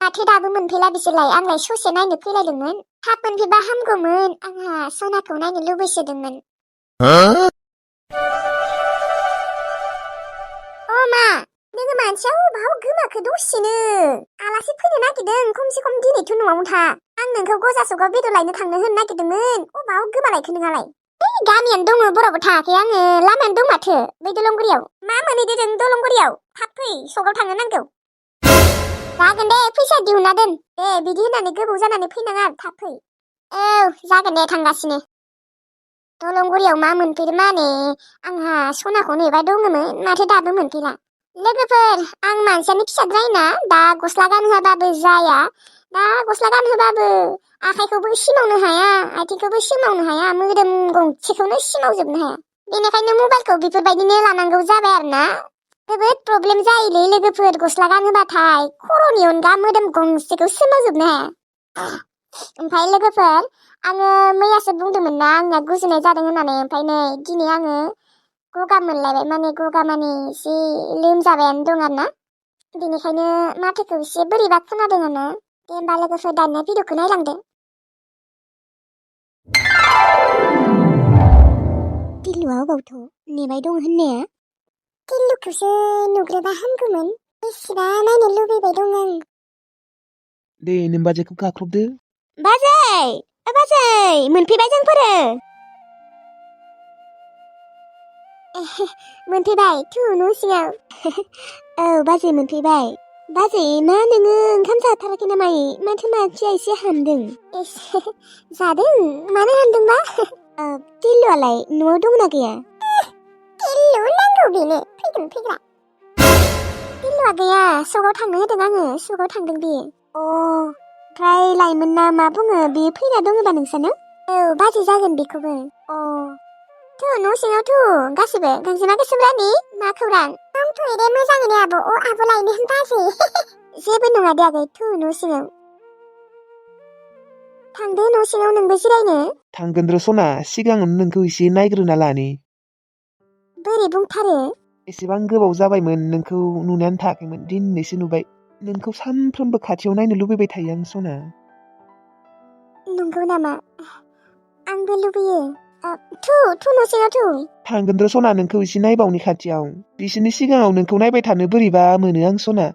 माथो दाबो मोनफैला बिसोरलाय आंलाय ससे नायनो फैलायदोंमोन थाब मोनफैबा हामगौमोन आंहा सनाखौ नायनो लुबैसोदोंमोन अ मा नोङो मानसिया अबाव गोमाखो दसेनो आलासि फैनो नागिरदों खमसे खम दिनैथ' न'आवनो था आं नोंखौ गजासगाव बेदर लायनो थांनो होननो नागिरदोंमोन अबाव गोमालायखो नोंहालाय गामियानो दङ बरावबो थाङाखै आङो लामायानो दं माथो बै दलंगुरियाव मा मोनहैदो नों दलंगुरियाव थाब फै सगाव थांनो नांगौ जागोन दे फैसा दिहुनना दोन दे बिदि होननानै गोबाव जानानै फैनाङा थाब फै औ जागोन दे थांगासिनो दलंगुरियाव मा मोनफैदो माने आंहा सनाखौ नेबाय दङमोन माथो दाबो मोनफैला लोगोफोर आं मानसियानो फिसाद्रायना दा गस्ला गानहोआबाबो जाया दा गस्ला गानहोबाबो आखाइखौबो सिमावनो हाया आथिंखौबो सिमावनो हाया मोदोम गंसेखौनो सिमावजोबनो हाया बेनिखायनो मबाइलखौ बेफोरबायदिनो लानांगौ जाबाय आरोना जोबोद प्रब्लेम जायोलै लोगोफोर गस्ला गानहोबाथाय खर'नि अनगा मोदोम गंसेखौ सिमावजोबनो हाया ओमफ्राय लोगोफोर आङो मैयासो बुंदोंमोन ना आंना गुजुनाय जादों होननानै ओमफ्राय नै दिनै आङो गगा मोनलायबाय माने गगा माने एसे लोमजाबायानो दं आरोना बेनिखायनो माथोखौ एसे बोरैबा खोनादों आरो दे होमबा लोगोफोर दानिया भिडिअखौ नायलांदो टिल्लुआ अबावथ' नेबाय दं होननाया टिल्लुखौसो नुग्रोबा हामगौमोन बेसेबा नायनो लुबैबाय दं आं दे नों बाजैखौ गाख्रबदो बाजै मोनफैबाय जोंफोरो मोनफैबाय थु न' सिङाव औ बाजै मोनफैबाय बाजै मा नोङो ओंखाम जाथाराखै नामा माथो मानसिया एसे हामदों जादों मानो हामदोंबा टिल्लुआलाय न'आव दंना गैया टिल्लु नांगौ बेनो फैगोन फैग्रा टिल्लुआ गैया सगाव थांनो होदों आङो सगाव थांदों बियो ओमफ्राय लाइमोन ना मा बुङो बेयो फैना दङबा नोंसानो औ बाजै जागोन बेखौबो थु न' सिङावथ' गासिबो गांजेमा गोसोम रानि मा खौरां दंथ'यो दे मोजाङैनो आब' आब' लायनो बाजै जेबो नङा दे आगै थु न' सिङाव थांदो न' सिङाव नोंबो जिरायनो थांगोन र' सना सिगाङावनो नोंखौ एसे नायग्रोना लानि बोरै बुंथारो एसेबां गोबाव जाबायमोन नोंखौ नुनानै थायाखैमोन दिनैसो नुबाय नोंखौ सानफ्रोमबो खाथियाव नायनो लुबैबाय थायो आं सना नंगौ नामा आंबो लुबैयो थु न' सिङाव थु थांगोन र' सना नोंखौ एसे नायबावनि खाथियाव बिसोरनि सिगाङाव नोंखौ नायबाय थानो बोरैबा मोनो आं सना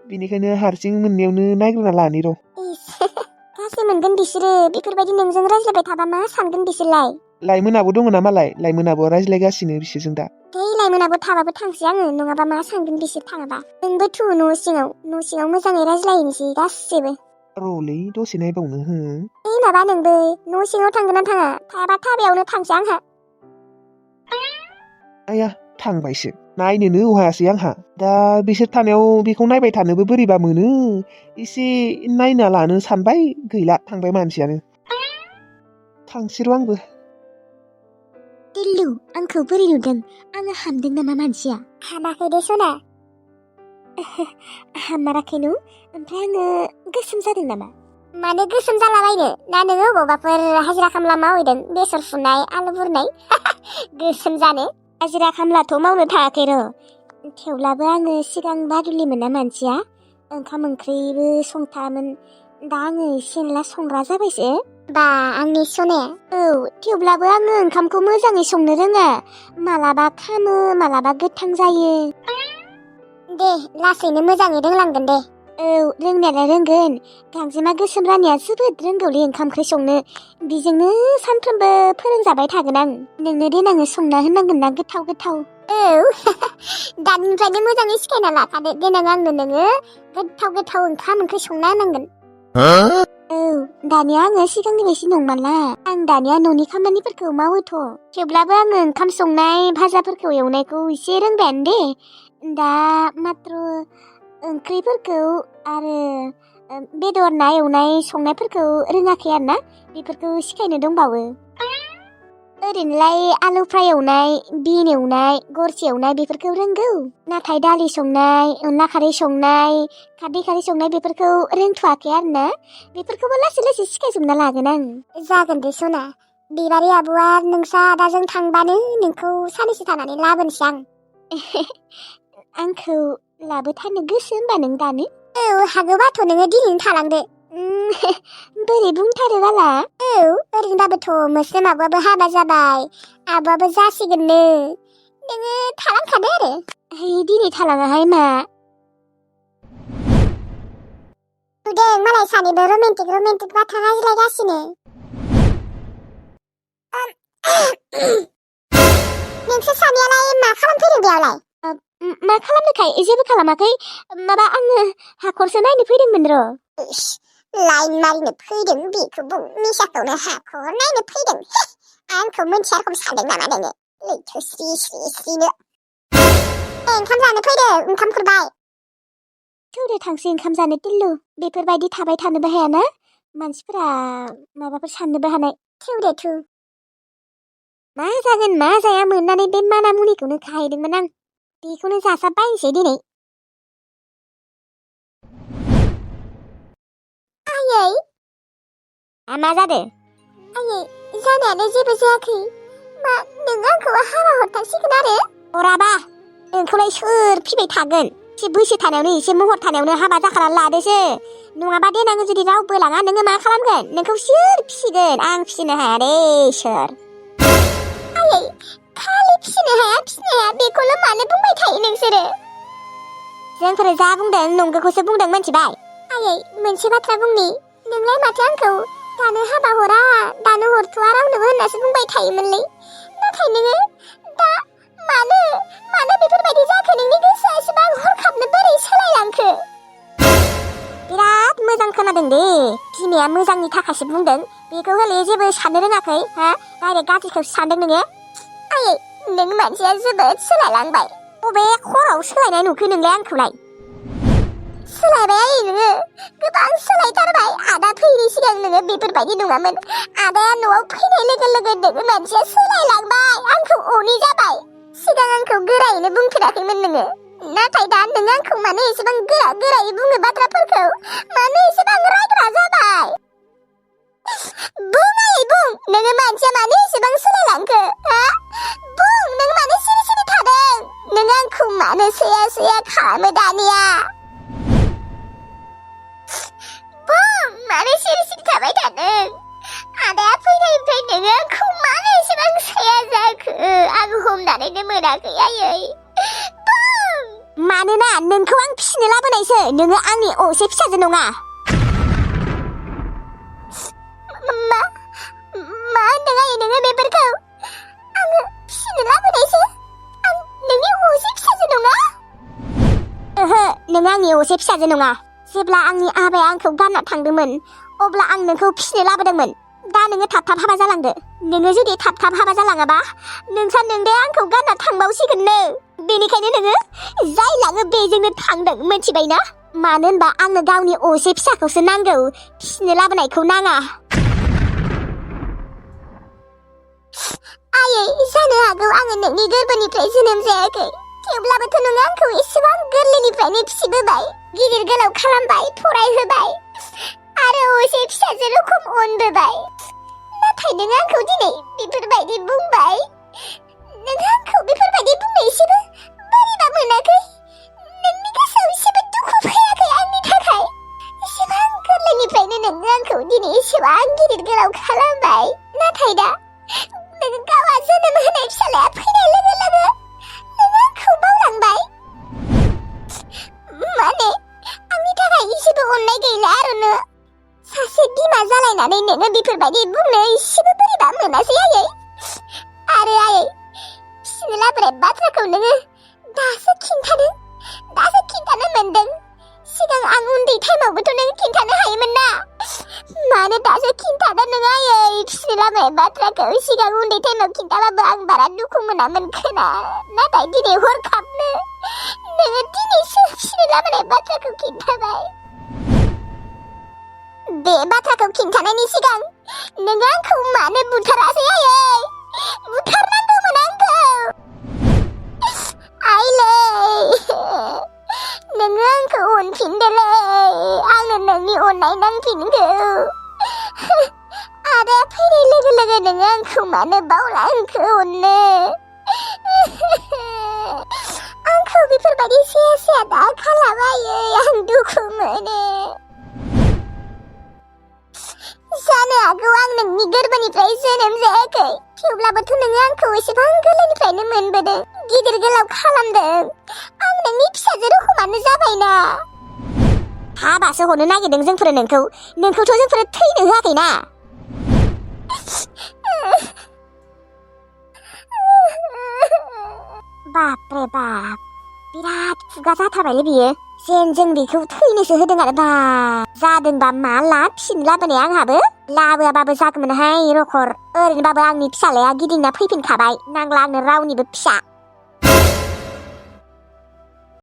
बेनिखायनो हारसिं मोननायावनो नायग्रोना लानि र' गाज्रि मोनगोन बिसोरो बेफोरबायदि नोंजों रायज्लायबाय थाबा मा सानगोन बिसोरलाय लाइमोनाबो दङ ना मालाय लाइमोनाबो रायज्लायगासिनो बिसोरजों दा लाइमोनाबो थाबाबो थांसै आङो नङाबा मा सानगोन बिसोर थाङाबा नोंबो थु न' सिङाव मोजाङै रायज्लायनोसै गासिबो र'लै दसे नायबावनो हो माबा नोंबो न' सिङाव थांगोन ना थाङा थायाबा थाबायावनो थांसै आंहा आया थांबायसो नायनोनो अहायासै आंहा दा बिसोर थानायाव बेखौ नायबाय थानोबो बोरैबा मोनो एसे नायना लानो सानबाय गैला थांबाय मानसियानो थांसै र' आंबो टिल्लु आंखौ बोरै नुदों आङो हामदों नामा मानसिया हामाखै दे सना हामाराखैनो ओमफ्राय आङो गोसोम जादों नामा माने गोसोम जालाबायनो ना नोङो बबावबाफोर हाजिरा खामला मावहैदों बेसर फुनाय आलु बुरनाय गोसोम जानो हाजिरा खामलाथ' मावनो थायाखै र' थेवब्लाबो आङो सिगां बादुलिमोन ना मानसिया ओंखाम ओंख्रिबो संथारामोन दा आङो एसे एनला संग्रा जाबायसो बा आंनि सनाया औ थेवब्लाबो आङो ओंखामखौ मोजाङै संनो रोङा मालाबा खामो मालाबा गोथां जायो दे लासैनो मोजाङै रोंलांगोन दे औ रोंनायालाय रोंगोन गांजेमा गोसोम रानिया जोबोद रोंगौलै ओंखाम ओंख्रि संनो बिजोंनो सानफ्रोमबो फोरोंजाबाय थागोन आं नोंनो देनाङो संना होनांगोन ना गोथाव गोथाव औ दानिफ्रायनो मोजाङै सिखायना लाखादो देनां आंनो नोङो गोथाव गोथाव ओंखाम ओंख्रि संना होनांगोन औ दानिया आङो सिगांनि बायदि नंमारला आं दानिया न'नि खामानिफोरखौ मावोथ' थेवब्लाबो आङो ओंखाम संनाय भाजाफोरखौ एवनायखौ एसे रोंबायानो दे दा मात्र ओंख्रिफोरखौ आरो बेदर ना एवनाय संनायफोरखौ रोङाखै आरो ना बेफोरखौ सिखायनो दंबावो ओरैनोलाय आलु फ्राय एवनाय बिन एवनाय गरसि एवनाय बेफोरखौ रोंगौ नाथाय दालि संनाय अनला खारै संनाय खारदै खारै संनाय बेफोरखौ रोंथ'वाखै आरो ना बेफोरखौबो लासै लासै सिखायजोबना लागोन आं जागोन दे सना बिबारि आब'आ नोंसा आदाजों थांबानो नोंखौ सानैसो थानानै लाबोनोसै आं आंखौ लाबोथारनो गोसो होनबा नों दानो हागौबाथ' नोङो दिनैनो थालांदो। बोरै बुंथारो बाला? ओरैनोबाबोथ' मोस्रोम आब'आबो हाबा जाबाय, आब'आबो जासिगोननो। नोङो थालांखादो आरो। दिनै थालाङाहाय मा? नुदों मालाय सानैबो रमेन्टिक बाथ्रा रायज्लायगासिनो। नोंसोर सानैयालाय मा खालामफैदों बेयावलाय? मा खालामनोखाय जेबो खालामाखै। माबा आङो हाखरसो नायनो फैदोंमोन र'। लाइन मारिनो फैदों बेखौ बुं, मिसाखौनो हाखर नायनो फैदों। आंखौ मोनथिया रखम सानदों नामा नोङो? लैथो स्रिनो। ओंखाम जानो फैदों, ओंखाम खुरबाय। थौदो थांसै ओंखाम जानो टिल्लु। बेफोरबायदि थाबाय थानोबो हायाना, मानसिफोरा माबाफोर साननोबो हानाय। थौदो थौ। मा जागोन मा जाया मोननानै बे माना मुनिखौनो खाहैदोंमोन आं। बेखौनो जासाबबायनोसै दिनै। आयै मा जादों? आयै जानायानो जेबो जायाखै। मा नों आंखौ हाबा हरथारसिगोन आरो? हराबा नोंखौलाय सोर फिबाय थागोन? एसे बैसो थानायावनो एसे महर थानायावनो हाबा जाखानानै लादोसो। नङाबा देनां जुदि रावबो लाङा नोङो मा खालामगोन? नोंखौ सोर फिसिगोन? आं फिसिनो हाया दे सोर। आयै खालि फिसिनो हाया बेखौल' मानो बुंबाय थायो नोंसोरो? जोंफोरो जा बुंदों नंगौखौसो बुंदों मिथिबाय? आयै मोनसे बाथ्रा बुंनि, नोंलाय माथो आंखौ दानो हाबा हरा, दानो हरथ'वा रावनोबो होननासो बुंबाय थायोमोनलै। नाथाय नोङो दा मानो बेफोरबायदि जाखो? नोंनि गोसोआ एसेबां हरखाबनो बोरै सोलायलांखो? बिराद मोजां खोनादों दे। बिमाया मोजांनि थाखायसो बुंदों। बेखौ हले जेबो साननो रोङाखै हा? डाइरेक्ट गाज्रिखौसो सानदों नोङो। आयै नों मानसिया जोबोद सोलायलांबाय। बबे खराव सोलायनाय नुखो नोंलाय आंखौलाय? सोलायबाय आयै नोङो, गोबां सोलायथारबाय। आदा फैयैनि सिगां नोङो बेफोरबायदि नङामोन। आदाया न'आव फैनाय लोगो नोङो मानसिया सोलायलांबाय, आंखौ अनै जाबाय। सिगां आंखौ गोरायैनो बुंफेराखैमोन नोङो, नाथाय दा नों आंखौ मानो एसेबां गोरायै बुङो बाथ्राफोरखौ? मानो एसेबां रायग्रा जाबाय? बुं आयै बुं, नोङो मानसिया मानो एसेबां सोलायलांखो? हा? बुं, नों मानो सिरि थादों? नों आंखौ मानो सैया खालामो दानिया? बुं, मानो सिरि थाबाय थादों? आदाया फैनायनिफ्राय नोङो आंखौ मानो एसेबां सैया जाखो? आं हमनानैनो मोनाखै आयै। बुं! मानोना नोंखौ आं फिसिनो लाबोनायसो, नोङो आंनि असे फिसाजो नङा। मा होनदों आयै नोङो बेफोरखौ? आङो फिसिनो लाबोनायसो? आं नोंनि असे फिसाजो नङा? ओहो, नों आंनि असे फिसाजो नङा। जेब्ला आंनि आबाया आंखौ गारना थांदोंमोन, अब्ला आं नोंखौ फिसिनो लाबोदोंमोन। दा नोङो थाब हाबा जालांदो। नोङो जुदि थाब हाबा जालाङाबा नोंसा नोंदाया आंखौ गारना थांबावसिगोननो। बेनिखायनो नोङो जाय लाङो बेजोंनो थांदों, मिथिबायना? मानो होनबा आंनो गावनि असे फिसाखौसो नांगौ, फिसिनो लाबोनायखौ नाङा। आयै जानो हागौ आङो नोंनि गोरबोनिफ्राय जोनोम जायाखै, थेवब्लाबोथ' नों आंखौ एसेबां गोरलैनिफ्रायनो फिसिबोबाय, गिदिर गोलाव खालामबाय, फरायहोबाय आरो असे फिसाजो रखम अनबोबाय। नाथाय नों आंखौ दिनै बेफोरबायदि बुंबाय। नों आंखौ बेफोरबायदि बुंनो एसेबो बोरैबा मोनाखै? नोंनि गोसोआव एसेबो दुखु फैयाखै आंनि थाखाय? एसेबां गोरलैनिफ्रायनो नों आंखौ दिनै एसेबां गिदिर गोलाव खालामबाय, नाथाय दा नों गावहा जोनोम होनाय फिसालाया फैनाय लोगो नों आंखौ बावलांबाय। माने आंनि थाखाय एसेबो अननाय गैला आरोनो? सासे बिमा जालायनानै नोङो बेफोरबायदि बुंनो एसेबो बोरैबा मोनासै आयै? आरो आयै फिसिनो लाबोनाय बाथ्राखौ नोङो दासो खिन्थानो मोनदों। सिगां आं उन्दै टाइमावबोथ' नों खिन्थानो हायोमोन ना? मानो दासो खिन्थादों नों आयै फिसिनो लाबोनाय बाथ्राखौ? सिगां उन्दै टाइमाव खिन्थाबाबो आं बारा दुखु मोनामोन खोना, नाथाय दिनै हरखाबनो नोङो दिनैसो फिसिनो लाबोनाय बाथ्राखौ खिन्थाबाय। बे बाथ्राखौ खिन्थानायनि सिगां नों आंखौ मानो बुथारासै आयै? बुथारनांगौमोन आंखौ। आइलै नोङो आंखौ अनफिनदोलै, आंनो नोंनि अननाय नांफिनगौ। आदाया फैनाय लोगो नोङो आंखौ मानो बावलांखो अननो? आंखौ बेफोरबायदि सेया दा खालामायो आं दुखु मोनो जानो हागौ आं नोंनि गोरबोनिफ्राय जोनोम जायाखै थेवब्लाबोथ' नोङो आंखौ एसेबां गोरलैनिफ्रायनो मोनबोदों गिदिर गोलाव खालामदों आं नोंनि फिसाजो रखमानो जाबायना हाबासो हरनो नागिरदों जोंफोरो नोंखौथ' जोंफोरो थैनो होआखैना बापरे बाप बिराद खुगा जाथारबायलै बियो जेन जों बेखौ थैनोसो होदों आरो बा जादोंबा मा लाबसिन लाबोनाय आंहाबो लाबोआबाबो जागौमोनहाय रखर ओरैनोबाबो आंनि फिसालाया गिदिंना फैफिनखाबाय नांला आंनो रावनिबो फिसा